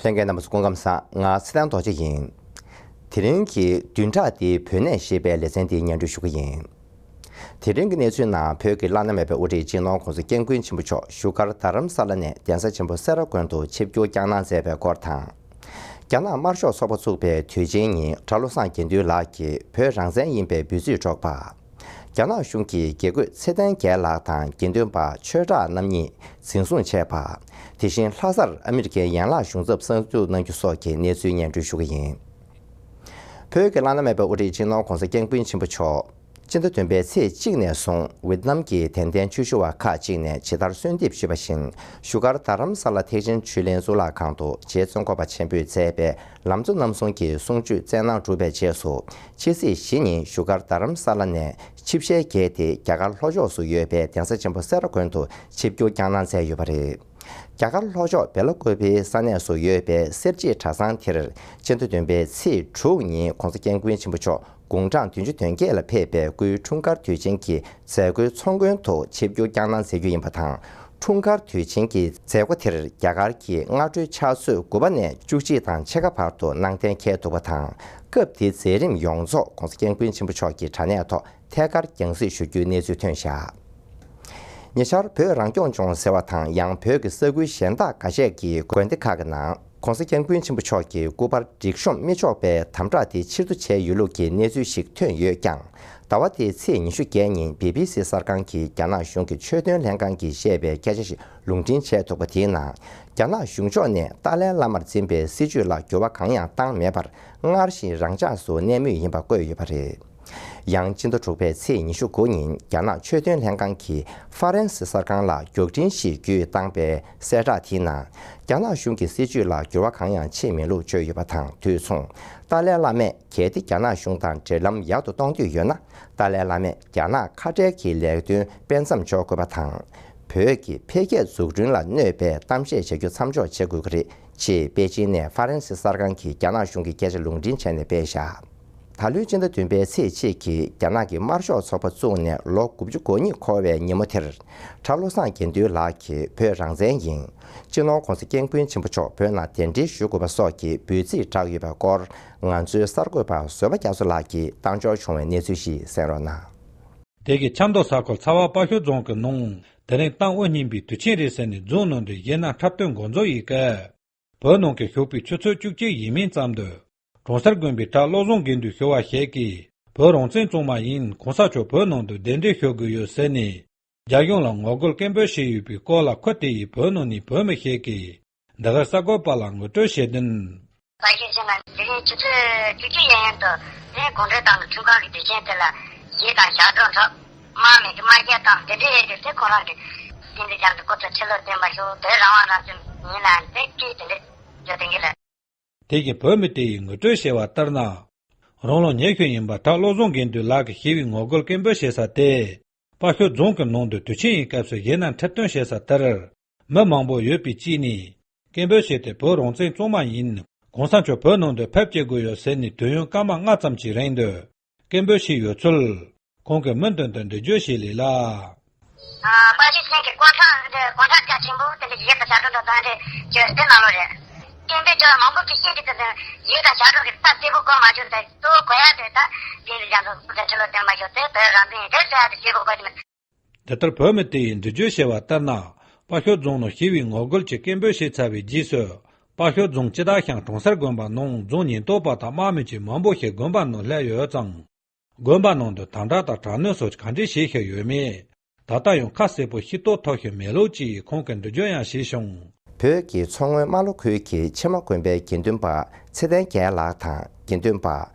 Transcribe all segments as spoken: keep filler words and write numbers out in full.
ལྷན་རྒྱས་རྣམ་པ་ཚོ་སྐུ་ཁམས་བཟང་། ང་ཚེ་བརྟན་རྡོ་རྗེ་ཡིན། དེ་རིང་གི་བདུན་ཕྲག་འདིའི་བོད་གནས་ཞེས་པའི་ལེ་ཚན་འདི་སྙན་སྒྲོན་ཞུ་གི་ཡིན། དེ་རིང་གི་གནས་ཚུལ་ནང་བོད་ཀྱི་བླ་ན་མེད་པའི་དབུ་ཁྲིད་སྤྱི་ནོར་༸གོང་ས་༸སྐྱབས་མགོན་ཆེན་པོ་མཆོག་བཞུགས་སྒར་རྡ་རམ་ས་ལ་ནས་གདན་ས་ཆེན་པོ་སེ་ར་དགོན་དུ་ཆིབས་བསྒྱུར་བསྐྱངས་གནང་མཛད་པའི་སྐོར་དང་། རྒྱ་ནག་དམར་ཤོག་ཚོགས་པ་བཙུགས་པའི་དུས་ཆེན་ཉིན་གྲྭ་བློ་བཟང་དགེ་འདུན་ལགས་ཀྱིས་བོད་རང་བཙན་ཡིན་པའི་འབོད་ཚིག་སྒྲོག་པ། རྒྱ་ནག་གཞུང་གིས་དགེ་བསྐོས་ཚེ་བརྟན་རྒྱལ་ལགས་དང་དགེ་འདུན་པ་ཆོས་གྲགས་རྣམ་གཉིས་འཛིན་བཟུང་བྱས་པ། དེ་བཞིན་ལྷ་སར་ཨ་མི་རི་ཀའི་ཡན་ལག་གཞུང་ཚབ་གསར་འཛུགས་གནང་རྒྱུ་སོགས་ཀྱི་གནས་ཚུལ་སྙན་སྒྲོན་ཞུ་གི་ཡིན། བོད་ཀྱི་བླ་ན་མེད་པའི་དབུ་ཁྲིད་སྤྱི་ནོར་༸གོང་ས་༸སྐྱབས་མགོན་ཆེན་པོ་མཆོག་སྤྱི་ཟླ་བདུན་པའི་ཚེས་གཅིག་ནས་བཟུང་ཝེ་ཏི་ནམ་གྱི་དད་ལྡན་ཆོས་ཞུ་བ་ཁག་ཅིག་ནས་ཇི་ལྟར་གསོལ་འདེབས་ཞུས་པ་བཞིན་བཞུགས་སྒར་རྡ་རམ་ས་ལ་ཐེག་ཆེན་ཆོས་གླིང་གཙུག་ལག་ཁང་དུ་རྗེ་ཙོང་ཁ་པ་ཆེན་པོས་མཛད་པའི་ལམ་གཙོ་རྣམ་གསུམ་གྱི་གསུང་ཆོས་སྩལ་གནང་གྲུབ་པའི་རྗེས་སུ། ཕྱི་ཚེས་བཞི་ཉིན་བཞུགས་སྒར་རྡ་རམ་ས་ལ་ནས་ཆིབས་ཞལ་བརྒྱད་དེ་རྒྱ་གར་ལྷོ་ཕྱོགས་སུ་ཡོད་པའི་གདན་ས་ཆེན་པོ་སེ་ར་དགོན་དུ་ཆིབས་བསྒྱུར་བསྐྱངས་གནང་མཛད་ཡོད་པ་རེད། རྒྱ་གར་ལྷོ་ཕྱོགས་བེ་ལ་ཀོ་པེའི་ས་གནས་སུ་ཡོད་པའི་གསེར་བྱེས་གྲྭ་ཚང་དེར་སྤྱི་ཟླ་བདུན་པའི་ཚེས་དྲུག་ཉིན་༸གོང་ས་༸སྐྱབས་མགོན་ཆེན་པོ་མཆོག་དགུང་གྲངས་བདུན་ཅུ་དོན་བརྒྱད་ལ་ཕེབས་པའི་སྐུའི་འཁྲུངས་སྐར་དུས་ཆེན་གྱི་མཛད་སྒོའི་ཚོགས་མགོན་དུ་ཆིབས་བསྒྱུར་བསྐྱངས་གནང་མཛད་རྒྱུ་ཡིན་པ་དང་། འཁྲུངས་སྐར་དུས་ཆེན་གྱི་མཛད་སྒོ་དེར་རྒྱ་གར་གྱི་སྔ་དྲོའི་ཕྱག་ཚོད་དགུ་པ་ནས་བཅུ་གཅིག་དང་ཕྱེད་ཀ་བར་དུ་གནང་གཏན་འཁེལ་འདུག་པ་དང་། སྐབས་དེའི་མཛད་རིམ་ཡོངས་རྫོགས་༸གོང་ས་༸སྐྱབས་མགོན་ཆེན་པོ་མཆོག་གི་དྲ་གནས་ཐོག་ཐད་ཀར་རྒྱང་སྲིང་ཞུ་རྒྱུའི་གནས་ཚུལ་ཐོན་བཞག་ཉེ་ཆར་བོད་རང་སྐྱོང་ལྗོངས་ཟེར་བ་དང་ཡང་བོད་ཀྱི་ས་ཁུལ་གཞན་དག་འགའ་ཤས་ཀྱི་དགོན་སྡེ་ཁག་གི་ནང་༸གོང་ས་༸སྐྱབས་མགོན་ཆེན་པོ་མཆོག་གི་སྐུ་པར་སྒྲིག་གཤོམ་མི་ཆོག་པའི་དམ་དྲག་དེ་ཕྱིར་བསྡུ་བྱས་ཡོད་ལུགས་ཀྱི་གནས་ཚུལ་ཞིག་ཐོན་ཡོད་ཀྱང་། ཟླ་བ་འདིའི་ཚེས་ཉི་ཤུ་བརྒྱད་ཉིན་བི་བི་སི་གསར་ཁང་གིས་རྒྱ་ནག་གཞུང་གི་ཆོས་དོན་ལྷན་ཁང་གིས་བཤད་པའི་སྐད་ཆ་ཞིག་ལུང་འདྲེན་བྱས་འདུག་པ་དེའི་ནང་། རྒྱ་ནག་གཞུང་ཕྱོགས་ནས་ཏཱ་ལའི་བླ་མར་འཛིན་པའི་སྲིད་བྱུས་ལ་འགྱུར་བ་གང་ཡང་བཏང་མེད་པར་སྔར་བཞིན་རང་འཇགས་སུ་གནས་མུས་ཡིན་པ་བཀོད་ཡོད་པ་རེད། ཡང་སྤྱི་ཟླ་དྲུག་པའི་ཚེས་ཉི་ཤུ་དགུ་ཉིན་རྒྱ་ནག་ཆོས་དོན་ལྷན་ཁང་གིས་ཧྥ་རན་སི་གསར་ཁང་ལ་མགྱོགས་འཕྲིན་ཞིག་བརྒྱུད་བཏང་པའི་གསལ་བསྒྲགས་དེའི་ནང་། རྒྱ་ནག་གཞུང་གི་སྲིད་བྱུས་ལ་འགྱུར་བ་གང་ཡང་ཕྱིན་མེད་ལུགས་བརྗོད་ཡོད་པ་དང་དུས་མཚུངས། ཏཱ་ལའི་བླ་མས་གལ་ཏེ་རྒྱ་ནག་གཞུང་དང་འབྲེལ་ལམ་ཡག་ཏུ་གཏོང་འདོད་ཡོད་ན། ཏཱ་ལའི་བླ་མས་རྒྱ་ནག་ཁ་བྲལ་གྱི་ལས་དོན་སྤེལ་མཚམས་འཇོག་དགོས་པ་དང་། བོད་ཀྱི་འཕེལ་རྒྱས་འཛུགས་སྐྲུན་ལ་གནོད་པའི་གཏམ་བཤད་བྱ་རྒྱུ་མཚམས་འཇོག་བྱེད་དགོས་ཀྱི་རེད། ཅེས་པེ་ཅིན་ནས་ཧྥ་རན་སི་གསར་ཁང་གིས་རྒྱ་ནག་གཞུང་གི་སྐད་ཆ་ལུང་འདྲེན་བྱས་ནས་སྤེལ་བཞག་ད་ལོའི་སྤྱི་ཟླ་བདུན་པའི་ཚེས་གཅིག་གི་རྒྱ་ནག་གི་དམར་ཤོག་ཚོགས་པ་བཙུགས་ནས་ལོ་དགུ་བཅུ་གོ་གཉིས་འཁོར་བའི་ཉིན་མོ་དེར། གྲྭ་བློ་བཟང་དགེ་འདུན་ལགས་ཀྱིས་བོད་རང་བཙན་ཡིན། སྤྱི་ནོར་༸གོང་ས་༸སྐྱབས་མགོན་ཆེན་པོ་མཆོག་བོད་ནང་གདན་འདྲེན་ཞུ་དགོས་པ་སོགས་ཀྱི་འབོད་ཚིག་བསྒྲགས་ཡོད་པའི་སྐོར། ང་ཚོའི་གསར་འགོད་པ་བཟོད་པ་རྒྱ་མཚོ་ལགས་ཀྱིས་བཏང་འབྱོར་བྱུང་བའི་གནས་ཚུལ་ཞིག་གསན་རོགས་གནང་། དེ་གི་ཆབ་མདོ་ས་ཁུལ་ཚ་བ་དཔའ་ཤོད་རྫོང་གི་ནང་། དེ་རིང་ཏང་དབུ་བརྙེས་པའི་དུས་ཆེན་རེད་ཟེར་ནས་རྫོང་ནང་དུ་གཞས་སྣ་འཁྲབ་སྟོན་འགོ་འཛུགས་ཡིན་སྐད། བོད་ནང་གི་ཞོགས་པའི་ཆུ་ཚོད་བཅུ་གཅིག་ཡིན་མིན་ཙམ་དུ། གྲོང་གསར་དགོན་པའི་གྲྭ་བློ་བཟང་དགེ་འདུན་ཞུ་བ་ཞིག་གིས། བོད་རང་བཙན་གཙང་མ་ཡིན། གོང་ས་མཆོག་བོད་ནང་དུ་གདན་འདྲེན་ཞུ་དགོས་ཡོད་ཟེར་ནས། རྒྱ་གཞུང་ལ་ངོ་རྒོལ་སྐད་འབོད་བྱས་ཡོད་པའི་སྐོར་ལ། ཁུལ་དེ་ཡི་བོད་ནང་ནས་བོད་མི་ཞིག་གིས། འདི་གར་གསར་འགོད་པ་ལ་ངོ་སྤྲོད་བྱས་དོན། ས་གཞི་ཆེན་ལ་དེ་རིང་ཆུ་ཚོད་བཅུ་གཅིག་ཡན་ཡན་དུ་དེ་གུང་ཁྲན་ཏང་གི་འཁྲུངས་སྐར་གྱི་དུས་ཆེན་དེ་ལ་གཞས་དང་ཞབས་བྲོ་འཁྲབ། དམག་མི་གི་དམག་རྒྱག་དང་དེ་འདྲ་ཡས་ཏེ་དེ་ཁོ་རང་གི་དེ་འདྲ་རྒྱབ་ཏུ་ཁོ་ཚོ་ཁྲི་ལོ་བརྟན་པ་ཞུ་དེ་རང་དབང་རང་བཙན་ཡིན་ལ་དེ་སྐད་དེ་འདྲ་བརྗོད་དེ་གི་ལ། དེ་བཞིན་བོད་མི་དེ་ཡིས་ངོ་སྤྲོད་བྱས་པ་ལྟར་ན། རང་ལོ་ཉི་ཤུ་ཡིན་པ་གྲྭ་བློ་བཟང་དགེ་འདུན་ལགས་ཀྱིས་ཞི་བའི་ངོ་རྒོལ་སྐད་འབོད་བྱེད་ས་དེ། དཔའ་ཤོད་རྫོང་གི་ནང་དུ་དུས་ཆེན་ཡི་སྐབས་སུ་གཞས་སྣ་འཁྲབ་སྟོན་བྱེད་ས་དེར། མི་མང་པོ་ཡོད་པའི་དཀྱིལ་ནས། སྐད་འབོད་བྱས་ཏེ་བོད་རང་བཙན་གཙང་མ་ཡིན། གོང་ས་མཆོག་བོད་ནང་དུ་ཕེབས་བྱེད་དགོས་ཡོད་ཟེར་ནས་དུས་ཡུན་སྐར་མ་ལྔ་ཙམ་གྱི་རིང་དུ། སྐད་འབོད་བྱས་ཡོད་ཚུལ། ཁོང་གིས་མུ་མཐུད་དུ་འགྲེལ་བརྗོད་བྱས་ལེ་ལ། ཨ་པ་ཅི་སེང་གི་གོང་ཁྲ་འདི་གོང་ཁྲ་རྒྱ་ཆེན་པོ་དེ་འདྲ་ཡིག་དང་བྱ་སྒྲོ་འདྲ་བཏང་སྟེ་བྱོས་ཏེ་ནང་ལོགས་རེད། སྐད་འབོད་ཅོག་མང་པོ་གི་ཤེས་ཀྱི་དེ་ཡིག་དང་བྱ་སྒྲོ་གི་ད་གསལ་པོ་གོ་མ་བྱུང་སྟེ་གཙོ་བོ་གོ་ཡ་དེ་ད་དེ་འདྲ་རྒྱ་མཚོ་སྐུ་ཕྲེང་ཁྲི་ལོ་བརྟན་པ་ཞུ་དེ་བོད་རང་བཙན་ཡིན་དེ་གསལ་ཡ་དེ་གསལ་པོ་གོ་གི་མེད། དེ་ལྟར་བོད་མི་དེ་ཡིས་འགྲེལ་བརྗོད་བྱས་པ་ལྟར་ན། དཔའ་ཤོད་རྫོང་ནང་ཞི་བའི་ངོ་རྒོལ་གྱི་སྐད་འབོད་བྱས་ཚར་བའི་རྗེས་སུ། དཔའ་ཤོད་རྫོང་སྤྱི་བདག་ཤང་གྲོང་གསར་དགོན་པ་ནང་རྫོང་ཉེན་རྟོག་པ་དང་དམག་མི་བཅས་མང་པོ་ཞིག་དགོན་པ་ནང་སླེབས་ཡོད་ཙང་། དགོན་པ་ནང་དུ་དམ་དྲག་དང་དྲག་གནོན་སོགས་ག་འདྲས་བྱེད་བཞིན་ཡོད་མེད། ད་ལྟ་ཡང་ཁ་གསལ་པོ་ཤེས་རྟོགས་ཐུབ་བཞིན་མེད་ལུགས་ཀྱིས་ཁོང་གིས་འགྲེལ་བརྗོད་ཡང་བྱས་བྱུང་། བོད་ཀྱི་མཚོ་སྔོན་རྨ་ལྷོ་ཁུལ་གྱི་ཕྱེ་མ་དགོན་པའི་དགེ་འདུན་པ་ཚེ་བརྟན་རྒྱལ་ལགས་དང་དགེ་འདུན་པ་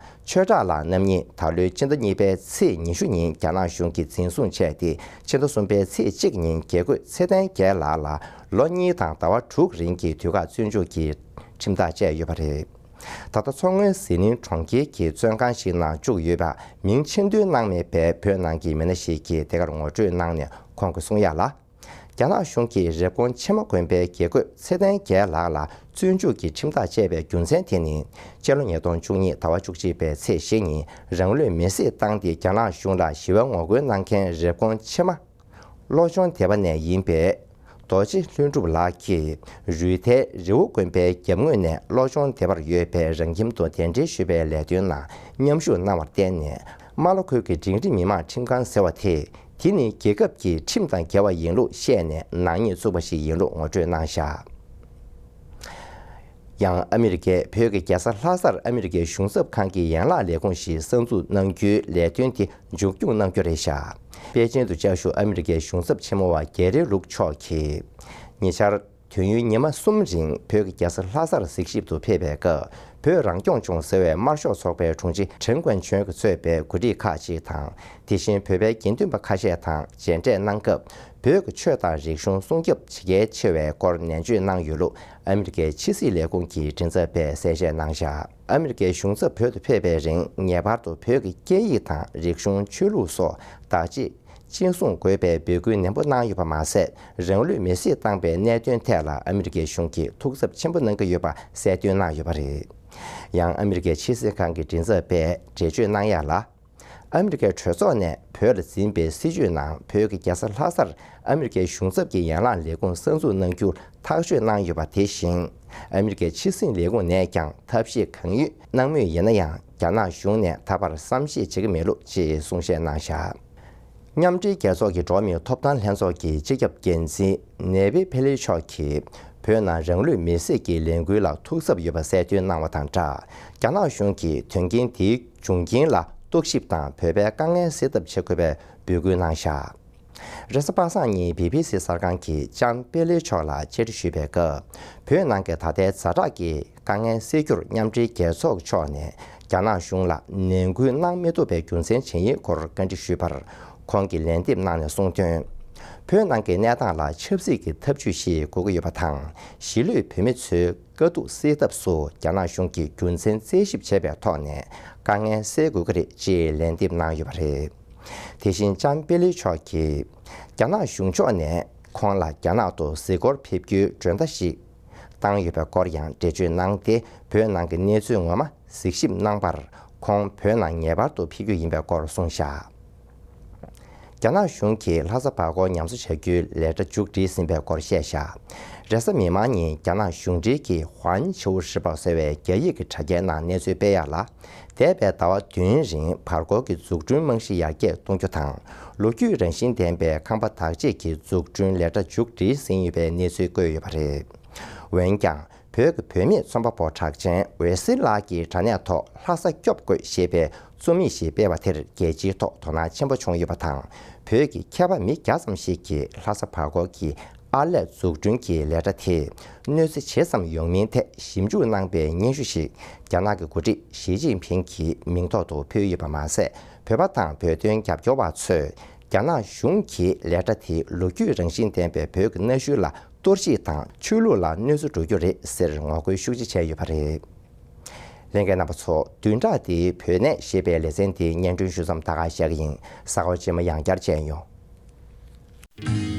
ཆོས་གྲགས་ལགས་རྣམ་གཉིས་ད་ལོའི་ཕྱི་ཟླ་གཉིས་པའི་ཚེས་ཉི་ཤུ་ཉིན་རྒྱ་ནག་གཞུང་གིས་འཛིན་བཟུང་བྱས་ཏེ། ཕྱི་ཟླ་གསུམ་པའི་ཚེས་གཅིག་ཉིན་དགེ་བསྐོས་ཚེ་བརྟན་རྒྱལ་ལགས་ལ་ལོ་གཉིས་དང་ཟླ་བ་དྲུག་རིང་གི་དུས་བཀག་བཙོན་འཇུག་གི་ཁྲིམས་ཐག་བཅད་ཡོད་པ་རེད། ད་ལྟ་མཚོ་སྔོན་ཟི་ལིང་གྲོང་ཁྱེར་གྱི་བཙོན་ཁང་ཞིག་ནང་བཅུག་ཡོད་པ། མིང་ཆེ་འདོན་གནང་མེད་པའི་བོད་ནང་གི་མི་སྣ་ཞིག་གིས་དེ་གར་ངོ་སྤྲོད་གནང་ནས་ཁོང་གིས་གསུང་ཡ་ལ། རྒྱ་ནག་གཞུང་གིས་རེབ་གོང་ཕྱེ་མ་དགོན་པའི་དགེ་བསྐོས་ཚེ་བརྟན་རྒྱལ་ལགས་ལ་བཙོན་འཇུག་གི་ཁྲིམས་ཐག་བཅད་པའི་རྒྱུ་མཚན་དེ་ནི། སྤྱི་ལོ་ཉིས་སྟོང་བཅུ་གཉིས་ཟླ་བ་བཅུ་གཅིག་པའི་ཚེས་བཞི་ཉིན་རང་ལུས་མེར་སྲེག་བཏང་སྟེ་རྒྱ་ནག་གཞུང་ལ་ཞི་བའི་ངོ་རྒོལ་གནང་མཁན་རེབ་གོང་ཕྱེ་མ། བློ་སྦྱོང་སྡེ་པ་ནས་ཡིན་པའི་ རྡོ་རྗེ་ལྷུན་གྲུབ་ལགས་ཀྱིས་རུས་ཐལ་རི་བོ་དགོན་པའི་རྒྱབ་ངོས་ནས་བློ་སྦྱོང་སྡེ་བར་ཡོད་པའི་རང་ཁྱིམ་དུ་གདན་འདྲེན་ཞུས་པའི་ལས་དོན་ནང་མཉམ་ཞུགས་གནང་བར་བརྟེན་ནས། རྨ་ལྷོ་ཁུལ་གྱི་འབྲིང་རིམ་མི་དམངས་ཁྲིམས་ཁང་ཟེར་བ་དེ། དེ་ནི་རྒྱལ་ཁབ་ཀྱི་ཁྲིམས་དང་འགལ་བ་ཡིན་ལུགས་བཤད་ནས་ནག་ཉེས་བཙུགས་པ་ཞིག་ཡིན་ལུགས་ངོ་སྤྲོད་གནང་བཞག་ཡང་ཨ་མི་རི་ཀས་བོད་ཀྱི་རྒྱལ་ས་ལྷ་སར་ཨ་མི་རི་ཀའི་གཞུང་ཚབ་ཁང་གི་ཡན་ལག་ལས་ཁུངས་ཤིག་གསར་འཛུགས་གནང་རྒྱུའི་ལས་དོན་དེ་མཇུག་སྐྱོང་གནང་རྒྱུ་རེད་བཞག་པེ་ཅིན་དུ་བཅའ་བཞུགས་ཨ་མི་རི་ཀའི་གཞུང་ཚབ་ཆེན་མོ་བ་གེ་རི་ལུག་མཆོག་གིས། ཉེ་ཆར། དུས་ཡུན་ཉི་མ་གསུམ་རིང་བོད་ཀྱི་རྒྱལ་ས་ལྷ་སར་གཟིགས་ཞིབ་ཏུ་ཕེབས་པའི་སྐབས། བོད་རང་སྐྱོང་ལྗོངས་ཟེར་བའི་དམར་ཤོག་ཚོགས་པའི་དྲུང་ཆེ་ཁྲེན་ཀོན་ཆོན་གྱིས་གཙོས་པའི་འགོ་ཁྲིད་ཁག་ཅིག་དང་། དེ་བཞིན་བོད་པའི་དགེ་འདུན་པ་ཁ་ཤས་དང་མཇལ་འཕྲད་གནང་སྐབས། བོད་ཀྱི་ཆོས་དང་རིག་གཞུང་སྲུང་སྐྱོབ་བྱེད་གལ་ཆེ་བའི་སྐོར་ནན་བརྗོད་གནང་ཡོད་ལུགས་ཨ་མི་རི་ཀའི་ཕྱི་སྲིད་ལས་ཁུངས་ཀྱི་མགྲིན་ཚབ་པས་གསལ་བཤད་གནང་བཞག་ཨ་མི་རི་ཀའི་གཞུང་ཚབ་བོད་དུ་ཕེབས་པའི་རིང་ངེས་པར་དུ་བོད་ཀྱི་སྐད་ཡིག་དང་རིག་གཞུང་ཆོས་ལུགས་སོགས་བདག་གཅེས། གཅེས་སྲུང་དགོས་པའི་འབོད་སྐུལ་ནན་པོ་གནང་ཡོད་པ་མ་ཟད། རང་ལུས་མེར་སྲེག་བཏང་པའི་གནད་དོན་ཐད་ལ་ཨ་མི་རི་ཀའི་གཞུང་གིས་ཐུགས་འཚབ་ཆེན་པོ་གནང་གི་ཡོད་པ་གསལ་སྟོན་གནང་ཡོད་པ་རེད། ཡང་ཨ་མི་རི་ཀའི་ཕྱི་སྲིད་ཁང་གི་མགྲིན་ཚབ་པས་འགྲེལ་བརྗོད་གནང་ཡ་ལ། ཨ་མི་རི་ཀའི་གྲོས་ཚོགས་ནས་བོད་ལ་འཛིན་པའི་སྲིད་བྱུས་ནང་བོད་ཀྱི་རྒྱལ་ས་ལྷ་སར་ཨ་མི་རི་ཀའི་གཞུང་ཚབ་ཀྱི་ཡན་ལག་ལས་ཁུངས་གསར་འཛུགས་གནང་རྒྱུར་ཐག་གཅོད་གནང་ཡོད་པ་དེ་བཞིན། ཨ་མི་རི་ཀའི་ཕྱི་སྲིད་ལས་ཁུངས་ནས་ཀྱང་ཐབས་ཤེས་གང་ཡོད་གནང་མུས་ཡིན་ན་ཡང་རྒྱ་ནག་གཞུང་ནས་ད་བར་བསམ་ཤེས་བྱེད་ཀྱི་མེད་ལུགས་ཅེས་གསུང་བཤད་གནང་བཞག་མཉམ་འབྲེལ་རྒྱལ་ཚོགས་ཀྱི་འགྲོ་བ་མིའི་ཐོབ་ཐང་ལྷན་ཚོགས་ཀྱི་སྤྱི་ཁྱབ་འགན་འཛིན་ནེ་བི་ཕེ་ལི་མཆོག་གིས་བོད་ནང་རང་ལུས་མེར་སྲེག་གི་ལས་འགུལ་ལ་ཐུགས་འཚབ་ཡོད་པ་གསལ་སྟོན་གནང་བ་དང་སྦྲགས། རྒྱ་ནག་གཞུང་གིས་དོན་རྐྱེན་དེའི་འབྱུང་རྐྱེན་ལ་རྟོག་ཞིབ་དང་བོད་པའི་དཀའ་ངལ་སེལ་ཐབས་བྱེད་དགོས་པའི་འབོད་སྐུལ་གནང་བཞག་རེས་གཟའ་པ་སངས་ཉིན་བི་བི་སི་གསར་ཁང་གིས་ལྕམ་པེ་ལེ་མཆོག་ལ་བཅར་འདྲི་ཞུས་པའི་སྐབས། བོད་ནང་གི་ད་ལྟའི་ཛ་དྲག་གི་དཀའ་ངལ་སེལ་རྒྱུར་མཉམ་འབྲེལ་རྒྱལ་ཚོགས་ཕྱོགས་ནས་རྒྱ་ནག་གཞུང་ལ་ནན་སྐུལ་གནང་མི་ཐུབ་པའི་རྒྱུ་མཚན་ཇི་ཡིན་སྐོར་བཀའ་འདྲི་ཞུས་པར། ཁོང་གིས་ལན་འདེབས་གནང་ནས་གསུངས་དོན། བོད་ནང་གི་གནས་སྟངས་ལ་ཆབ་སྲིད་ཀྱི་ཐབས་ཇུས་ཤིག་དགོས་ཀྱི་ཡོད་པ་དང་། གཞིས་ལུས་བོད་མི་ཚོའི་དཀའ་སྡུག་སེལ་ཐབས་སུ་རྒྱ་ནག་གཞུང་གིས་རྒྱུ་མཚན་རྩད་ཞིབ་བྱས་པའི་ཐོག་ནས་དཀའ་ངལ་སེལ་དགོས་ཀྱི་རེད་ཅེས་ལན་འདེབས་གནང་ཡོད་པ་རེད། དེ་བཞིན་ལྕམ་པེ་ལི་མཆོག་གིས། རྒྱ་ནག་གཞུང་ཕྱོགས་ནས་ཁོང་ལ་རྒྱ་ནག་ཏུ་གཟིགས་སྐོར་ཕེབས་རྒྱུའི་མགྲོན་བརྡ་ཞིག་བཏང་ཡོད་པའི་སྐོར་ཡང་འགྲེལ་བརྗོད་གནང་སྟེ། བོད་ནང་གི་གནས་ཚུལ་ངོ་མ་གཟིགས་ཞིབ་གནང་པར། ཁོང་བོད་ནང་ངེས་པར་དུ་ཕེབས་རྒྱུ་ཡིན་པའི་སྐོར་གསུངས་བཞག་རྒྱ་ནག་གཞུང་གིས་ལྷ་ས་བར་སྐོར་ཉམས་གསོ་བྱ་རྒྱུའི་ལས་གྲྭ་མཇུག་སྒྲིལ་ཟིན་པའི་སྐོར་བཤད་བཞག་རེས་གཟའ་མིག་དམར་ཉིན་རྒྱ་ནག་གཞུང་འབྲེལ་གྱི་ཧོན་ཆའོ་ཧྲི་པའོ་ཟེར་བའི་རྒྱ་ཡིག་གི་དྲ་རྒྱའི་ནང་གནས་ཚུལ་སྤེལ་ཡག་ལ། འདས་པའི་ཟླ་བ་བདུན་རིང་བར་སྐོར་གྱི་འཛུགས་སྐྲུན་རྨང་གཞི་ཡར་རྒྱས་གཏོང་རྒྱུ་དང་། ལོ་རྒྱུས་རང་བཞིན་ལྡན་པའི་ཁང་པ་བདག་གཅེས་ཀྱི་འཛུགས་སྐྲུན་ལས་གྲྭ་མཇུག་སྒྲིལ་ཟིན་ཡོད་པའི་གནས་ཚུལ་བཀོད་ཡོད་པ་རེད། འོན་ཀྱང་། བོད་ཀྱི་བུད་མེད་རྩོམ་པ་པོ་གྲགས་ཅན་འོད་ཟེར་ལགས་ཀྱིས་དྲ་གནས་ཐོག་ལྷ་ས་སྐྱོབ་དགོས་ཞེས་པའི་རྩོམ་ཡིག་ཞིག་སྤེལ་བ་དེར་རྒྱལ་སྤྱིའི་ཐོག་དོ་སྣང་ཆེན་པོ་བྱུང་ཡོད་པ་དང་། བོད་ཀྱི་མཁས་པ་མི་བརྒྱ་ཙམ་ཞིག་གིས་ལྷ་ས་བར་སྐོར་གྱི་ཨར་ལས་འཛུགས་སྐྲུན་གྱི་ལས་གྲྭ་དེས་གནོད་འཚེ་ཇི་ཙམ་ཡོང་མིན་ཐད་ཞིབ་འཇུག་གནང་པའི་སྙན་ཞུ་ཞིག་རྒྱ་ནག་གི་འགོ་ཁྲིད་ཞི་ཅིན་ཕིང་གི་མིང་ཐོག་ཏུ་ཕུལ་ཡོད་པ་མ་ཟད། བོད་པ་དང་བོད་དོན་རྒྱབ་སྐྱོར་བ་ཚོས་རྒྱ་ནག་གཞུང་གིས་ལས་གྲྭ་དེའི་ལོ་རྒྱུས་རང་བཞིན་ལྡན་པའི་བོད་ཀྱི་གནའ་ཤུལ་ལ་གཏོར་བཤིག་དང་ཆོས་ལུགས་ལ་གནོད་འཚེ་འགྲོ་རྒྱུ་རེད་ཟེར་ངོ་རྒོལ་ཤུགས་ཆེ་བྱས་ཡོད་པ་རེད། ལྷན་རྒྱས་རྣམ་པ་ཚོ། བདུན་ཕྲག་འདིའི་བོད་གནས་ཞེས་པའི་ལེ་ཚན་འདི་སྙན་སྒྲོན་ཞུ་མཚམས་ད་ག་བཞག་གི་ཡིན། གཟའ་འཁོར་རྗེས་མ་ཡང་བསྐྱར་མཇལ་ཡོང་།